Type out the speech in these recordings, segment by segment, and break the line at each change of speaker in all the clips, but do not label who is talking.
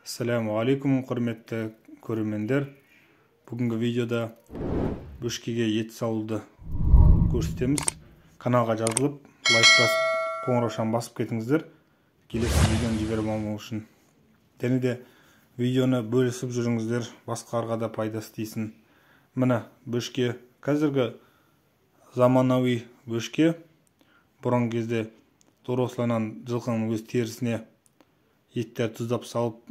Ассаляму құрметті көрермендер. Бүгінгі видеода бөшкеге ет салуды көрсетеміз. Каналға жазылып, лайк басып, қоңыраушаны басып кетіңіздер. Келесі видеоны жіберіп алмау үшін. Және де видеоны бөлісіп жүріңіздер, басқаларға да пайдасы тисін. Міне бөшке, қазіргі заманауи бөшке. Бұрынғы кезде тура осылайынан жылқының өз терісіне еттер тұздап салып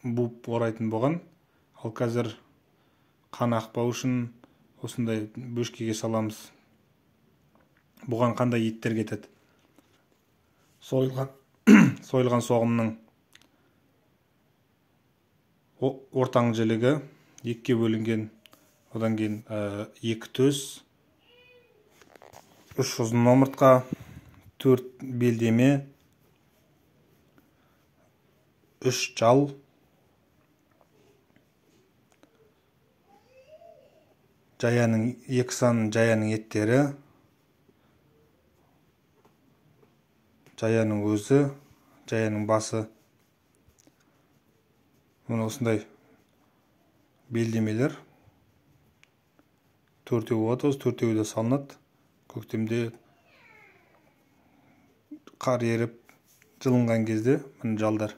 буып орайтын болған. Ал қазір қан ақпау үшін осындай бөшкеге саламыз. Бұған қандай еттер кетеді? Сойылған соғымның ортаңғы жілігі екіге бөлінген, одан кейін 2 төс, 3 ұзын омыртқа, 4 белдеме, 3 жал, жаяның 2 сан жаяның еттері, жаяның өзі, жаяның басы. Міне осындай белдемелер төртеу болады, осы төртеуі де салынады. Көктемде қар еріп жылынған кезде міне жалдар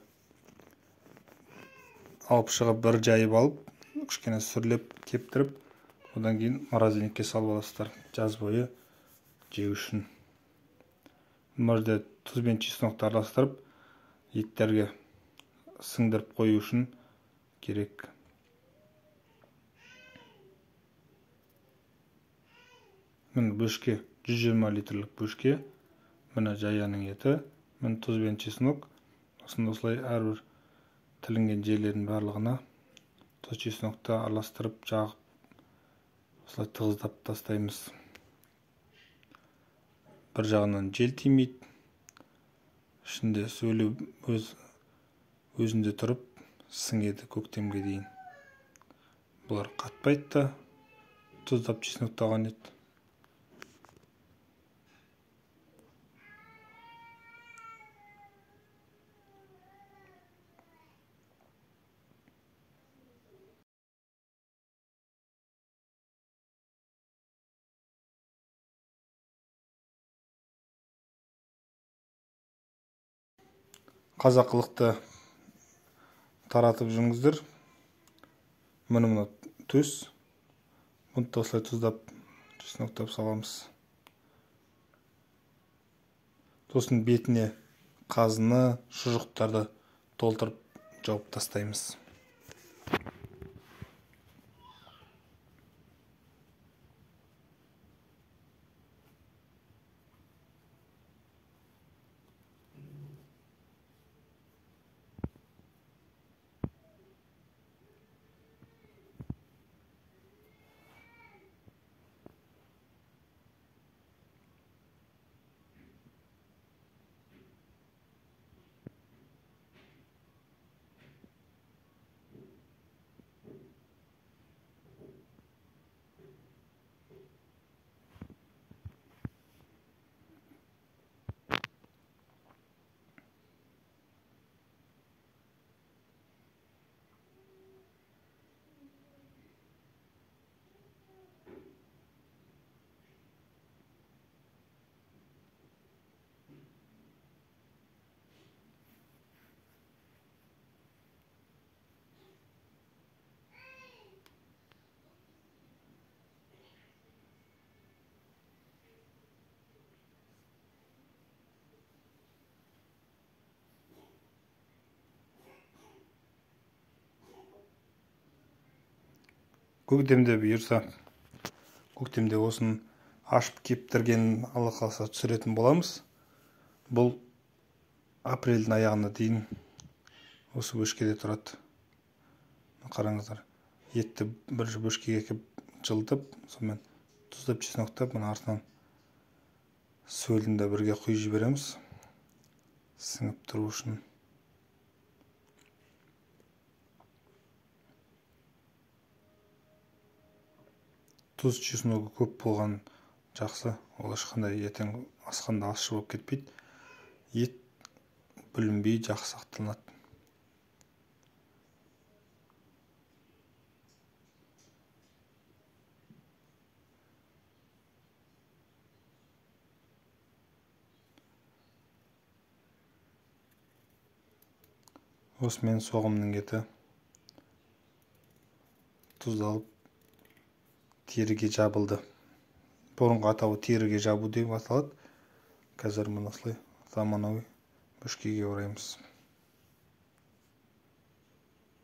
алып шығып, бір жайып алып, кішкене сүрлеп кептіріп, одан кейін морозильникке салып аласыздар жаз бойы жеу үшін. Мына жерде тұз бен чеснокты араластырып, еттерге сіңдіріп қою үшін керек. Міне бөшке, 120 литрлік бөшке, міне жаяның еті, міне тұз бен чеснок. Осындай осылай әрбір тілінген жерлердің барлығына тұз чеснокты араластырып жағып, осылай тығыздап тастаймыз. Бір жағынан жел тимейді, ішінде сөлі өзінде тұрып сіңеді көктемге дейін. Бұлар қатпайды да, тұздап чесноктаған ет. Қазақылықты таратып жүріңіздер. Міне мына төс. Бұны да осылай тұздап, чесноктап саламыз. Сосын бетіне қазыны, шұжықтарды толтырып жауып тастаймыз. Көктемде бұйырса, көктемде осын ашып кептірген Алла қаласа түсіретін боламыз. Бұл апрельдің аяғына дейін осы бөшкеде тұрады. Қараңыздар, етті бір бөшкеге кеп жылытып, сонымен тұздап, чесноктап, мына артынан сөлін де бірге құйып жібереміз, сіңіп тұру үшін. Тұз чесногы көп болған жақсы, ол ешқандай ертең асқанда ащы болып кетпейді. Ет бүлінбей жақсы сақталынады. Осымен соғымның еті тұздалып, теріге жабылды. Бұрынғы атауы теріге жабу деп аталады. Қазір мына осылай заманауи бөшкеге ораймыз.